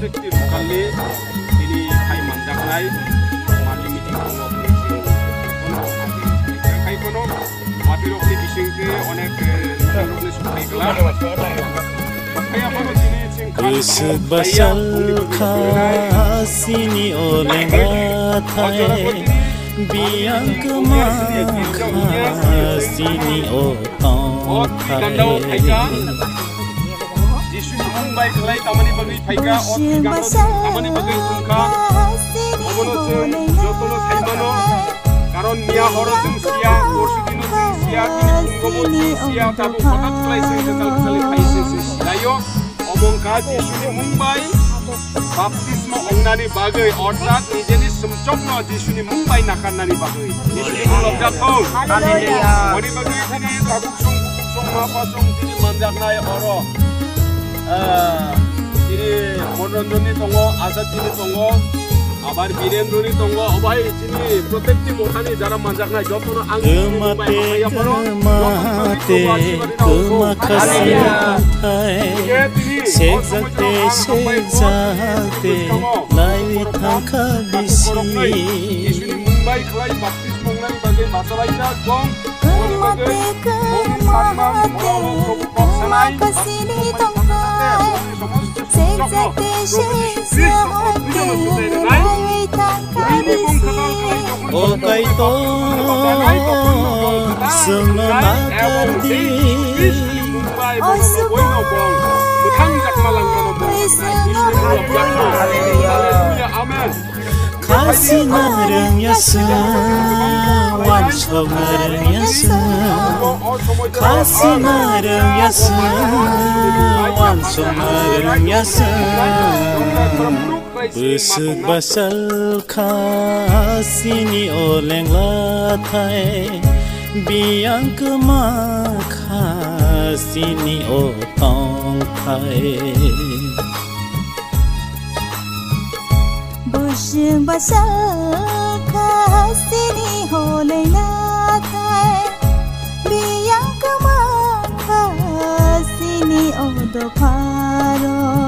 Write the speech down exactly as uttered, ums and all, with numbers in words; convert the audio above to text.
Locally tini hai manjaknai mati meeting tongo, hwnwi chwng bono age khai phano matirokni bisingtwi onek, eh, rokni sukri glak. Hai aphano tini chwng Bwswk basal kha sini o lengma thai, biyang kwma kha sini o tong thai. Jisuni mung bai khlai tamani bagwi phaikha, o thwi gangno tamani bagwi thumkha. Obono chwng jotono saimano. Karon miya horo chwng siya, porsu dino chwng siya, tini phungo bo chwng siya, tabuk hothat khlai chwng kwtal kwtal phai se se silaio. Omo wngkha Jisuni mung bai baptismo wngnani bagwi, orthat nijeni sumsokno Jisuni mung bai nakarnani bagwi. Jisuni mung lobjak thung. Hallelujah. Oni bagwi tini tabuk song, bukuk song, ma pa song tini manjaknai oro. Ah, tini Monoranjonni tongo, Azadjini tongo, abar Birendroni tongo, obai chini protekti mothani jara manjaknai jotono ang Kwma tini te, bai hambai aphano, kwma jotono te, jotono kwma khasi hallelujah. Thai. Hingke tini sejak te, o somoi jotono ang hambai sejak te, bwskango lai thangkha bisi. Jisuni mung bai khlai baptismo wngnani bagwi bachalaijak bong. Boni bagwi bongni sakmang borok Probu kok sanai. O Kaitor, chwngno nakar di. Hallelujah. Amen. Khasina rwngya chwng, uansukna rwngya chwng. Khasina rwngya chwng, uansukna rwngya chwng. Bwswk basal kha sini o lengla thai, biyang kwma kha sini o tong thai. Bwswk basal kha sini holei nathai, biyang kwma kha sini o dopharo.